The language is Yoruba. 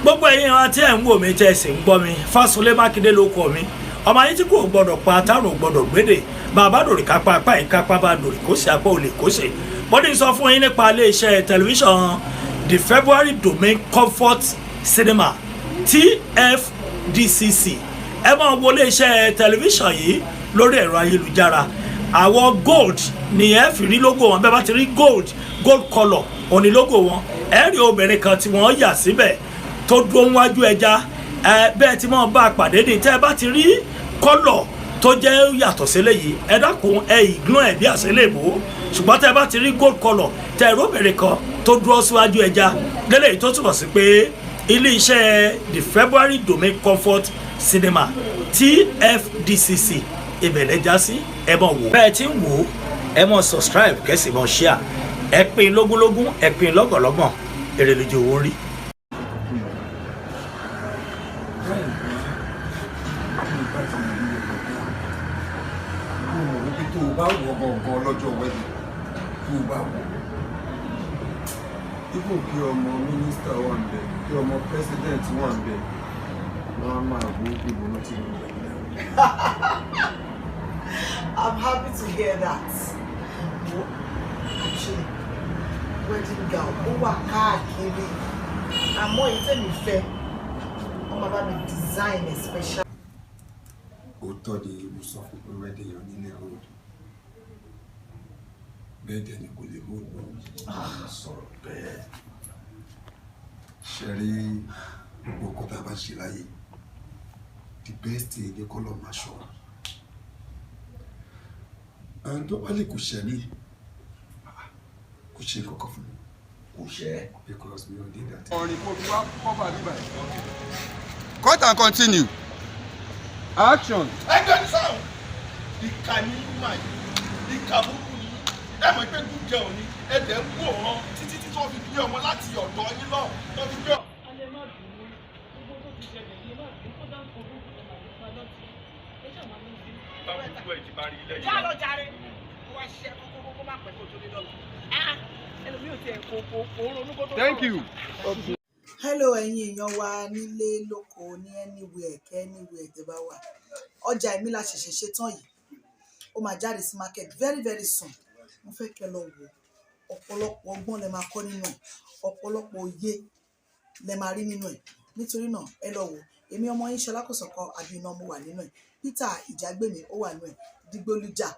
Gbogbo ẹ̀yin wa tí ẹ̀ ń wò mí, tẹ́ ẹ sì ń gbọ́ mi, Fásunlé Mákindé ló kọ mi. Ọmọ ayé tí kò gbọdọ̀ pa atárò gbọdọ̀ gbédè. Bàbá dòrì kápá apá ìkápá bá dòrì kó ṣe apá olè kó ṣe. Mo ní sọ fún yín nípa iléeṣẹ́ tẹlifíṣàn The February Domain Comfort Cinema, TFDCC. Ẹ máa wo iléeṣẹ́ tẹlifíṣàn yìí lórí ẹ̀rọ ayélujára. Àwọ̀ gold ni ẹ fi rí logo wọn. Bẹ́ẹ̀ bá ti rí gold, gold colour òní logo wọn. Ẹ rí obìnrin kan tí wọ́n yà síbẹ̀ tó dúró níwájú ẹja. Ẹ bẹ́ẹ̀ tí wọ́n bá pàdé ní tẹ́ ẹ bá ti rí colour tó jẹ́ yàtọ̀ sílẹ̀ yìí, ẹ dákun, ẹ ignore ẹ̀ bí àṣẹlẹ̀ bò ó. Ṣùgbọ́n tẹ́ ẹ bá ti rí gold colour, tẹ́ ẹ róbìnrin kan tó dúró síwájú ẹja lélẹ̀ yìí, tó túmọ̀ sí pé ilé-iṣẹ́ The February Domain Comfort Cinema, TFDCC, ìbẹ̀lẹ̀ já sí. Ẹ mọ̀ wò bẹ́ẹ̀ tí ń wò ó, ẹ mọ̀ subscribe, kẹ́sì mọ̀ share. Ẹ pín lógúnlógún, ẹ pín lọ́gọ̀lọ́gàn. Èrè lójú owó rí. Mo mọ̀ wípé tó o bá wọ̀ gangan lọ́jọ́ wedding, tó o bá wọ̀, even kí ọmọ mínísítà wà ń bẹ̀, kí ọmọ president wà ń bẹ̀, wọ́n á máa wo ìbò náà tí wọ́n gbà. I'm happy to hear that. Wo, actually, wedding gown ó wà káàkiri, àmọ́ èyí tèmi fẹ́, wọ́n máa bá mi design a special. Òótọ́ ni mo sọ fún pé wedding yẹn nílé road bẹ́ẹ̀ dẹ̀ ni kò lè hold náà sọ̀rọ̀ bẹ́ẹ̀. Ṣe rí gbogbo nǹkan tá a bá ṣe láyé, the best thing ni kọ́lọ̀ máa ṣọ́ and tó bá lè kò ṣẹ́ mi, kò ṣe nǹkan kan fún mi. Kò ṣe. Because mi ò ní that. Ọ̀rìn kò fi wá cover bíbá yìí. Cut and continue. Action. Ẹgbẹ́ ní sáwọn ìkà ní mà yìí, ìkà burúkú ni. Ẹ mọ̀ pé gúnjẹ òní ẹ dẹ̀ ń wò wọ́n títí tí wọ́n fi gbé ọmọ láti ọ̀dọ̀ yín lọ tó fi gbé. Alẹ́, má bínú. Gbogbo tó ti ṣẹlẹ̀ yìí, má bínú. Kó dáńkọ burúkú ẹ̀ máa nípa lọ́tì ẹ ṣáà máa ní sí. Báwo ẹ ti bá rí ilé yìí? Já lọ jàre, kó wá ṣiṣẹ́ kókó kókó, má pẹ́ kó tó dé lọ́la. Ah, ẹlòmíì ò tiẹ̀ kò ronú kó tó Thank sọ̀rọ̀. you. Hello, ẹ̀yin èèyàn wa nílé lóko, ní anywhere kẹ́ anywhere tẹ́ bá wà. Ọjà èmi la ṣẹ̀ṣẹ̀ ṣe tán yìí, ó máa jáde sí market very very soon. Mo fẹ́ kẹ́ lọ wò. Ọ̀pọ̀lọpọ̀ ọgbọ́n lẹ máa kọ́ nínú ẹ̀, ọ̀pọ̀lọpọ̀ òye lẹ máa rí nínú ẹ̀. Nítorí náà, ẹ lọ wò. Èmi ọmọ yín Ṣọlá Kòsọ̀kọ àbí iná, mo wà nínú ẹ̀. Peter Ìjàgbémi, ó wà nínú ẹ̀. Dìgbòlùjà.